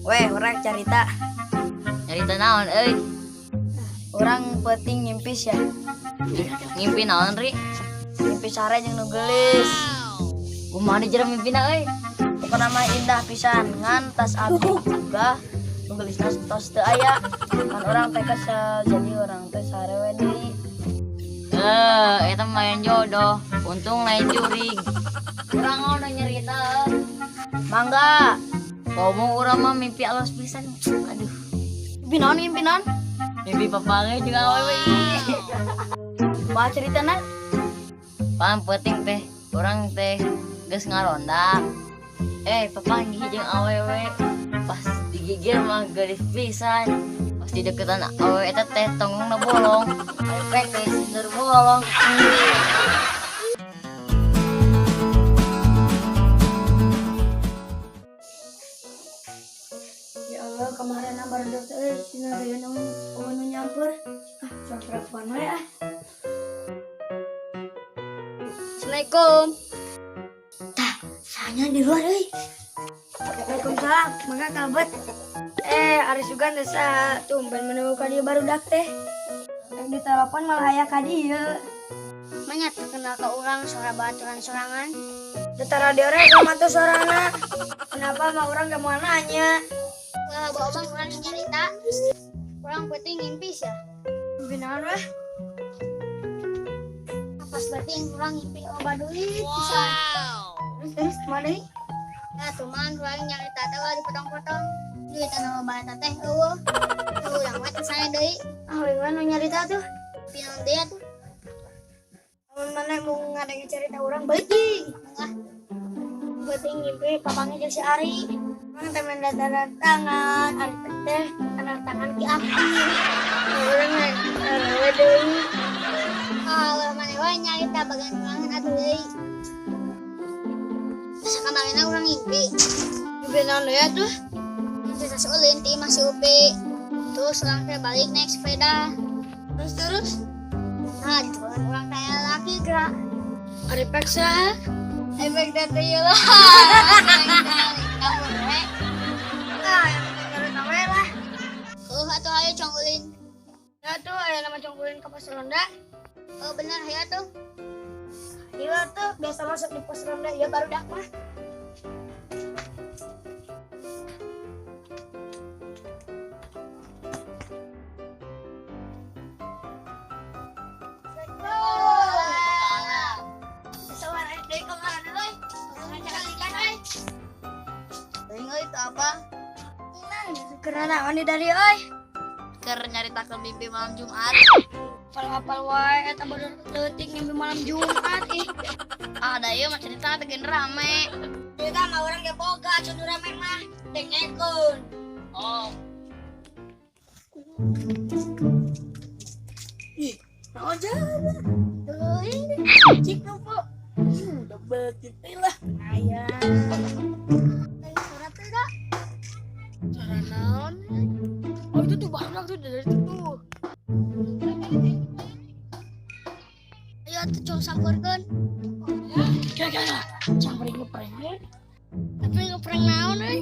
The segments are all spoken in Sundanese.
Weh, urang carita. Nyarita naon euy? Urang peuting ngimpi sia. Ngimpi naon, Ri? Ngimpi sare jeung nu geulis. Kumaha di jero mimpina euy? Pokona mah indah pisan ngan tas abdi juga nu geulisna tos teu aya. Kan urang teh kesel, jadi urang teh sare we deui. Eh, eta main jodoh. Untung lain jurig. Urang ngono nyarita. Mangga. Komo urang mah mimpi alus pisan. Aduh, Mimpi naon, mimpi naon? Mimpi papange jeung awewe. Kumaha ceritana? Pan peuting teh, urang teh geus ngaronda. Eh, papanggih jeung awewe. Pas digigir mah geulis pisan. Pas di deketan awewe eta teh tonggongna bolong. Efek teh sindur bolong. Ya Allah, kemarin barudak teh euy, cenah aya nu nu nyamper. Ah, sok telepon we ah. Assalamualaikum. Tah, sanya di luar euy. Waalaikumsalam, mangga kalebet. Eh, ari sugan teh saha? Tumben menemukan dia barudak teh. Yang ditelepon malah aya ka dieu. Manya terkenal ke orang suara baturan sorangan. Detara diorek sama tuh sorana. Kenapa mah orang gak mau nanya? Wah, bawa bang orang nyarita. Orang penting ngimpi ya. Mimpi naon weh? Pas penting orang ngimpi loba duit pisan. Terus terus mana deui? Nah, cuman orang nyarita teh ulah dipotong-potong. Duit anu loba eta teh eueuh. Tuh urang mah teu sare deui. Ah, we nu nyarita tuh. Mimpi naon deui atuh? Lamun mana mau ngadengin cerita orang balik deui. Ah, Penting ngimpi papangnya jeung si Ari. Orang teh main tanda tangan, Ari teh tanda tangan ki Aki. Orang we deui. Ah, ulah maneh wae nyarita bagian urangan atuh deui. Terus kamarina urang ngimpi. Mimpi naon deui atuh? Mimpi sasulin ti imah si Upi. Terus urang teh balik naik sepeda. Terus terus Nah, di turunan urang teh aya laki gerak. Ari paksa. Efek teh ieu lah. Kamu we. Ah, yang penting nyarita we lah. Heuh atuh hayu cong ulin. Ya tuh aya nama congkulin ke pos ronda. Oh bener hayu atuh. Iya tuh biasa masuk di pos ronda ya barudak mah. Teuing euy itu apa? Karena naon di dari euy? Keur nyaritakeun mimpi malam Jumat. Apal-apal wae eta baru leutik mimpi malam Jumat ih. Ah, da ieu mah cerita teh gen rame. Cerita mah urang ge boga cenah rame mah dengekeun. Oh, Ih, naon jaga? Teuing. Cik numpuk. Double tipe lah. Aya. Teuing surat teh da. Cara naon? Oh itu tuh barudak tuh dari itu tuh. Ayo atuh cong sampeurkeun. Kira-kira samperin ngeprank we. Tapi ngeprank naon euy?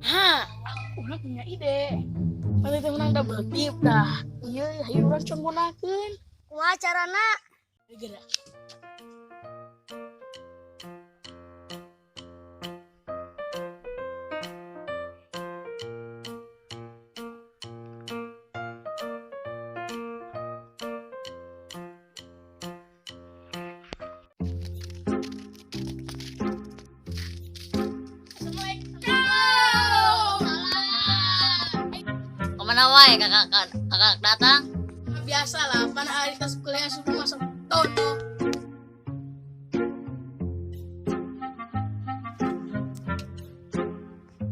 Hah, urang punya ide. Mana teh menang double tip dah. Iya, hayu urang cong gunakeun. Kumaha carana? Geura. Kemana wae kakak kakak datang? Biasa lah, pan hari tas kuliah subuh masuk tono.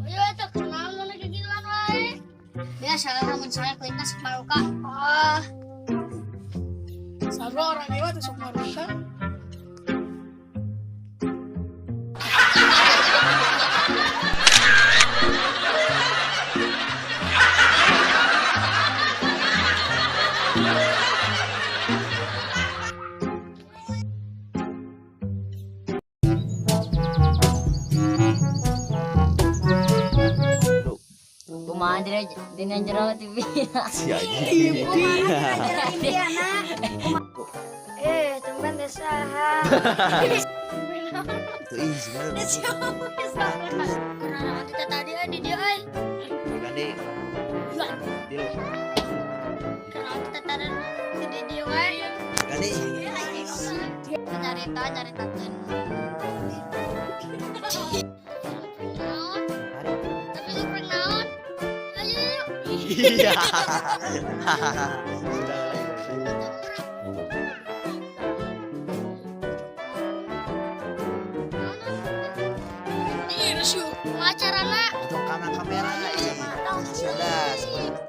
Ayo atuh kunaon mana gegilan wae. Biasa lah mun saya kulitna sok maruka. Ah, Sarua orang dewa tuh sok maruka. Kumaha dina jero TV? Si anjing. Kumaha dina jero impianna? Eh, tumben teh saha? Ih, sebenarnya. Kunaon teh tadi euy di dieu euy? Ganti. Tilu. Kunaon teh tadi di dieu wae? Ganti. Nyarita nyaritakeun. Naon? Tapi lu prank naon? Ayo yuk. Iya. Sudah lagi. Ih, rusuh. Kumaha carana? Untuk kamera kamera iya. Sudah.